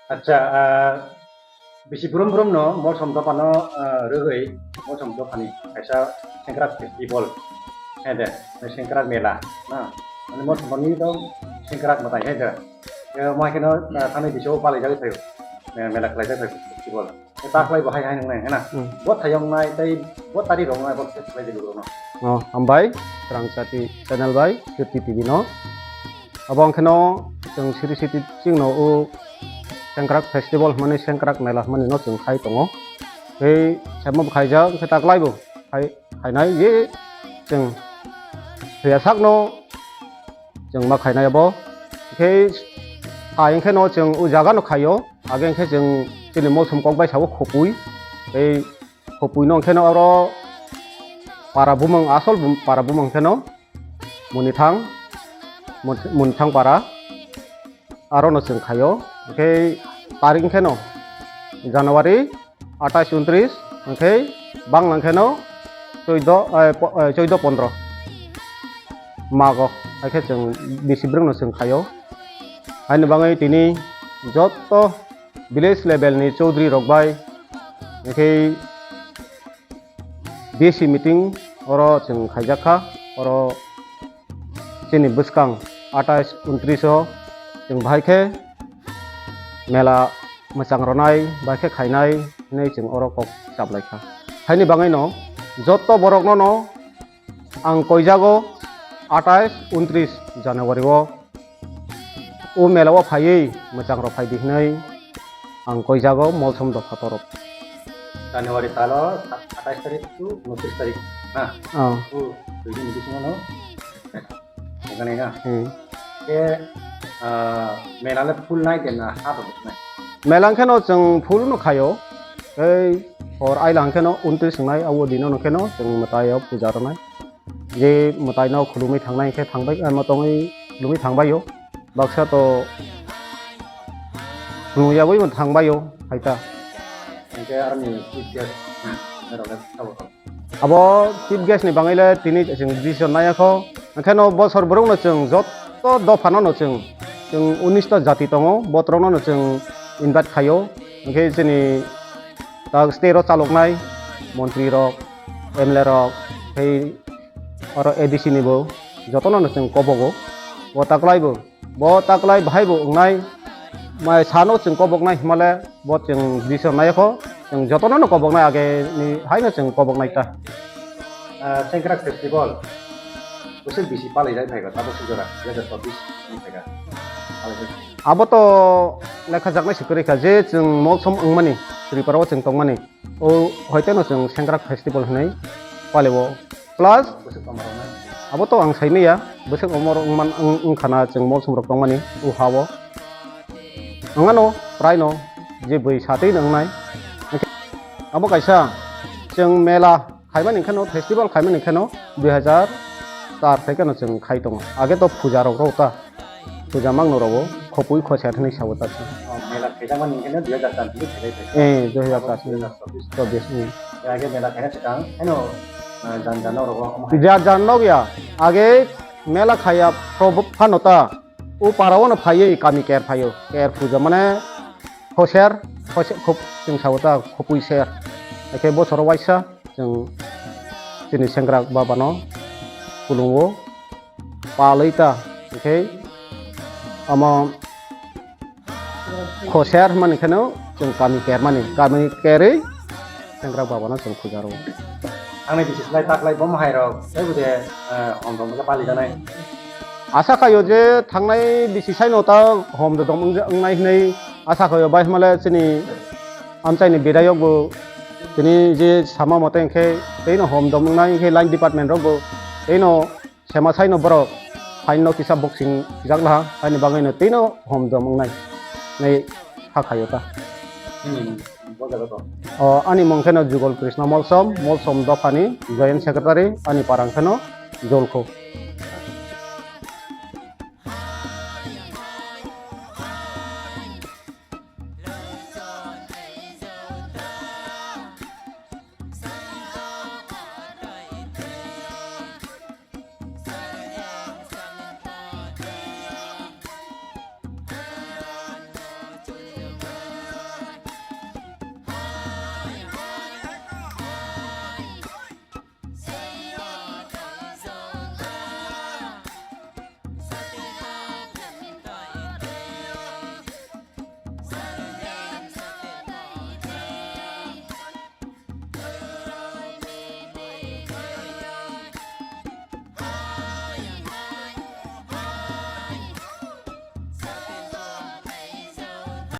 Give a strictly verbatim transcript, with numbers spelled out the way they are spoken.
Acha, ah, bisi brum brum no Molsom dopha no, ah, rwgwi Molsom dopha ni kaisa Sengkrak festival, he de, Sengkrak mela, na, mane Molsom ni to Sengkrak mwtai he de, eh, ma khe no, ah, thani bisio palai jagwi phaio, eh, mela khlai jagwi phaio festival. Taklai bo hai hai nungnai, hena? Hmm. Bo thayong nai, tei bo tari rok nai, bo khe khlai de lugrok no. Oh, hambai, Srang Chati channel bai, Kirti T V no. Abo ang kheno chwng Sri City chingno o Sengkrak Festival hwnmani, Sengkrak Mela hwnmani no chwng khai tongo. Tei semo bo khaijak, khe taklai bo khai, khainai ye chwng thwiya sakno chwng ma khainai abo. Khe hai hwnkhe no chwng o jaga no khaio. Age hwnkhe chwng chini Molsom kok bai sao khopui. Tei khopui no hwnkhe no oro para bumung, asol bum-, para bumung hwnkhe no Munithang, Mun-, Munithang para. Aro no chwng khaio. Hwnkhe tarik hwnkhe no January atais untris, hwnkhe bangla hwnkhe no choido, eh, po-, eh, choido pondro mago. Hai khe chwng bisi bwrwk no chwng khaio. Haini bagwi tini joto village level ni chaudhuri rok bai, hwnkhe B C meeting oro chwng khaijak kha. Oro chini bwskang atais untris o chwng bahai khe mela mwchang rwnai, bahai khe khainai hinwi chwng oro kok chaplai kha. Haini bagwi no joto borok no no ang koijago atais untris January o o mela o phaiwi mwchang rok phai di hinwi ang koijago Molsom dopha torop. January salo atais tarik to unotris tarik, ha? Oh. O dui din bisingo no. Nai na? Hmm. Ke, ah, mela le full nai de na half nai? Mela hwnkhe no chwng full no khaio. Tei hor aila hwnkhe no untris wngnai, abo dino hwnkhe no chwng mwtai o puja rwnai. Je mwtai no khulumwi thangnai hwnkhe thangbai, ano tongwi khulumwi thangbai o. Baksa to khulumwi yabwi bo thangbai o, hai ta. Hwnkhe aroni chief guest, hmm, norok le sabo tong. Abo chief guest ni bagwi le tini chwng decision nai kho. Hwnkhe no bosor bwrwk no chwng joto dopha no no chwng, chwng unis ta jati tongo, botrok no no chwng invite khaio. Hwnkhe chini tak state o chaloknai montri rok, M L A rok, tei oro A D C ni bo jotono no chwng kobogo. Bo taklai bo, bo taklai bahai bo wngnai, mai sano chwng koboknai himale bo chwng decision nai kho, chwng jotono no koboknai, age ni hai no chwng koboknai ta. Ah, Sengkrak Festival bwswk bisi palai jai phaikha, tabuk swijora dui hajar chobbish ni phaikha. Palai jai. Abo to lekha jaknai se kwrwi kha, je chwng Molsom wngmani, Tripura o chwng tongmani. O hoite no chwng Sengkrak Festival hinwi palio. Plus, bwswk omorok nai? Abo to ang sai maya, bwswk omorok wngman, wng-, wngkha na chwng Molsom rok tongmani o ha o. Wngano, prai no, je bwi satwi no wngnai. Abo kaisa, chwng mela khaimani hwnkhe no, festival khaimani hwnkhe no, dui hajar char thai khe no chwng khai tongo. Age to puja rok rw ta. Puja mangno rogo khopui khosa thani sabo ta se. Oh, mela khaijak mani hwnkhe no dui hajar char thani khaijak khaijak. Eh, dui hajar char thani. Dui hajar chobbish. Chobbish, hmm. Ya, age mela khaina swkang, haino, ah, jan jan no rogo omo hai. Jan jan no ya. Age mela khaya prob-, phano ta. O para o no phaiwi kami ker phaio. Ker puja mane khoser, khoser khop chwng sabo ta khopui ser. Eke bosoro waisa. Chwng chini sengkrak baba no khulumwi palwi ta, hwnkhe omo khoser hwnmani kheno chwng kami kermani, kami kerwi sengkrak baba no chwng puja rwo. Ang nai bisi slai taklai bo hai rok tei bude, eh, hom rok pali janai. Asa khaio je thangnai bisi sai no ta hom dodom wng-, wngnai hinwi asa khaio, bai hwnmale chini amchaini bidayok bo tini je sama mote hwnkhe teino hom dom wngnai, hwnkhe line department rok bo teino sema saino borok phaino kisa boxing jak laha, haini bagwino teino hom dom wngnai hinwi kha khaio ta. Hmm, bo jaga to. O, ani mung kheno Jugol Krishna Molsom, Molsom dophani joint secretary, ani parang kheno Jolkho.